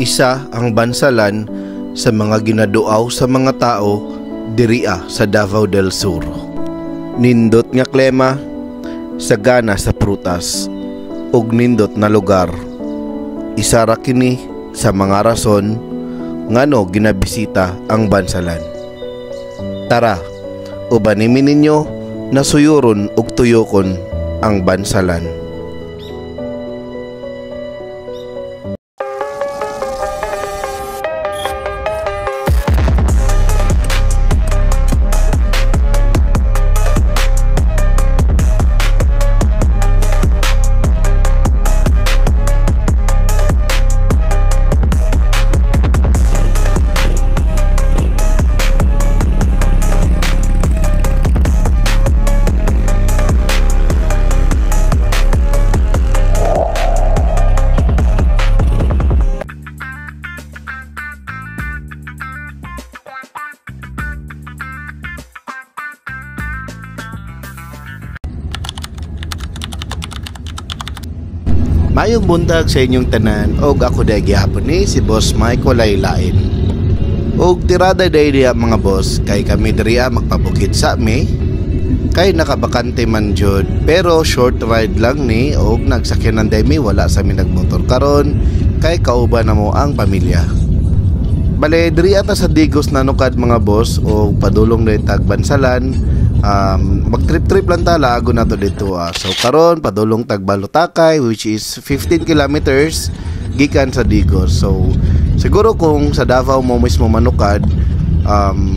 Isa ang Bansalan sa mga ginaduaw sa mga tao diriya sa Davao del Sur. Nindot nga klema, sagana sa prutas, ug nindot na lugar. Isa ra kini sa mga rason ngano ginabisita ang Bansalan. Tara, uban mi ninyo na suyuron ug tuyokon ang Bansalan. Mayong buntag sa inyong tanan og ako day gihapon ni si Boss Mike walay lain. Og tirada day diya mga boss kay kami diriya magpabukid sa mi kay nakabakante man jud, pero short ride lang ni og nagsakyanan day mi, wala sa mi nagmotor karon kay kauban na mo ang pamilya. Bale diriya ta sa Digos nanukad mga boss og padulong day tag Bansalan. Mag-trip-trip lang ta, laago na to dito. So karon padulong tag Balutakay, which is 15 kilometers gikan sa Digos. So siguro kung sa Davao mo mismo manukad,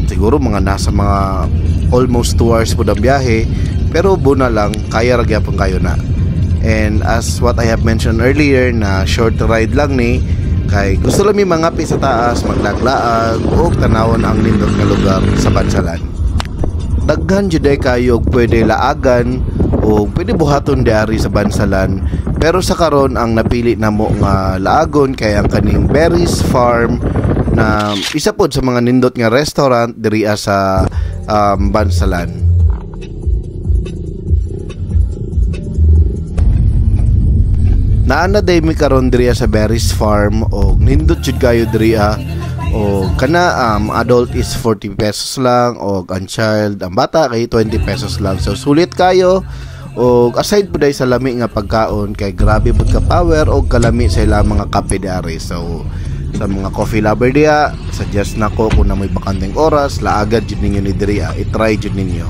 siguro mga nasa mga almost 2 hours po ang biyahe, pero buna lang kaya ra gyapon kayo na. And as what I have mentioned earlier na short ride lang ni kay gusto lang mi mangapi sa taas, maglaglaag ug tanawon ang nindot nga lugar sa Bansalan. Daghan jud ay kayo og pwede laagan o pwede buhaton diari sa Bansalan, pero sa karon ang napili namo nga laagon kay ang kaning Berries Farm na isa pod sa mga nindot nga restaurant diri sa Bansalan. Naa na day mi karon diri sa Berries Farm og nindot jud kayo diri. O kana adult is 40 pesos lang og ang child, ang bata kay 20 pesos lang. So sulit kayo. Og aside po dahil sa lami nga pagkaon kay grabe pud ka power og kalami sa ilang mga kape diari. So sa mga coffee lover diya, suggest nako kung na may bakanteng oras, laagad jud ninyo ni diri, i-try jud ninyo.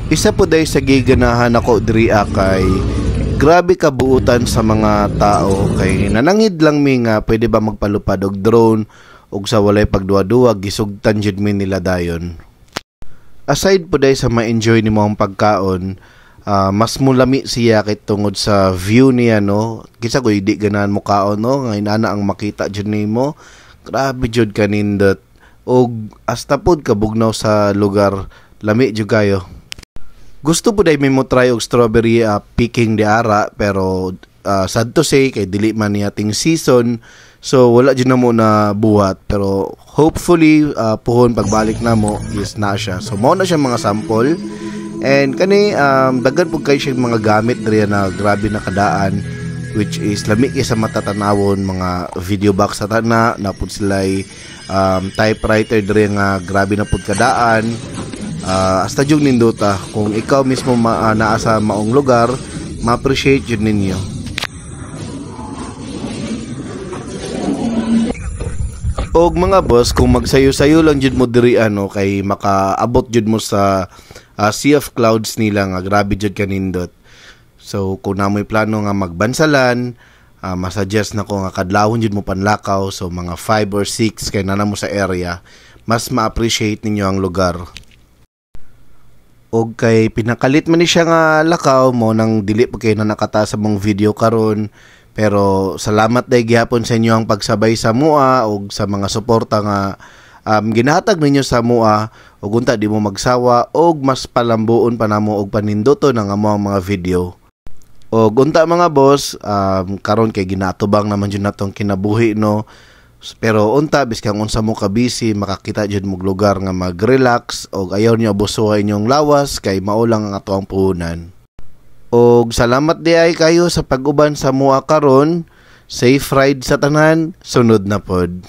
Isa po dahil sa giganahan ako diri kay grabe kabuutan sa mga tao kay nanangid lang mi nga pwede ba magpalupad og drone og sa walay pagduwa-duwa gisugtan jud mi nila dayon. Aside po dahil sa ma-enjoy nimo ang pagkaon, mas mulami siya kay tungod sa view niya, no. Kinsa koy di ganahan mo kaon, no, nga inana ang makita jud nimo. Grabe jud kanindot og hasta pod kabugnaw sa lugar, lami jud kayo. Gusto po dahil may mo try og strawberry picking di ara, pero sad to say kay dili man niya ting season, so wala jud na mo na buhat, pero hopefully puhon pagbalik na mo is na siya. So mao na siya mga sample. And kani daghan pud kay siya mga gamit diri na grabe na kadaan, which is lami kay sa matatanawon, mga video box sa tana na pud sila'y typewriter diri nga grabe na pud kadaan. Hasta jud nindota kung ikaw mismo naa sa maong lugar, ma-appreciate jud ninyo. Og mga boss, kung magsayo-sayo lang jud mo diri ano kay makaabot jud mo sa Sea of Clouds nila nga grabe jud kanindot. So kung namoy plano nga magbansalan, masuggest nako nga kadlawon jud mo panlakaw, so mga 5 or 6 kay nana mo sa area, mas ma-appreciate ninyo ang lugar. Og kay pinakalit man ni siya nga lakaw mo nang dili pa kay na nakata sa mong video karon, pero salamat day gihapon sa inyo ang pagsabay sa mua og sa mga suporta nga ginahatag ninyo sa mua, og unta di mo magsawa og mas palambuon pa namo og paninduton ang among mga video. Og unta mga boss, karon kay ginatubang naman jud natong kinabuhi, no. Pero unta biskang unsa mo ka busy, makakita jud mo lugar nga mag-relax og ayaw niyo abusuhay inyong lawas kay mao lang ang ato ang puhunan. Og salamat di ay kayo sa pag-uban sa mua karon. Safe ride sa tanan, sunod na pod.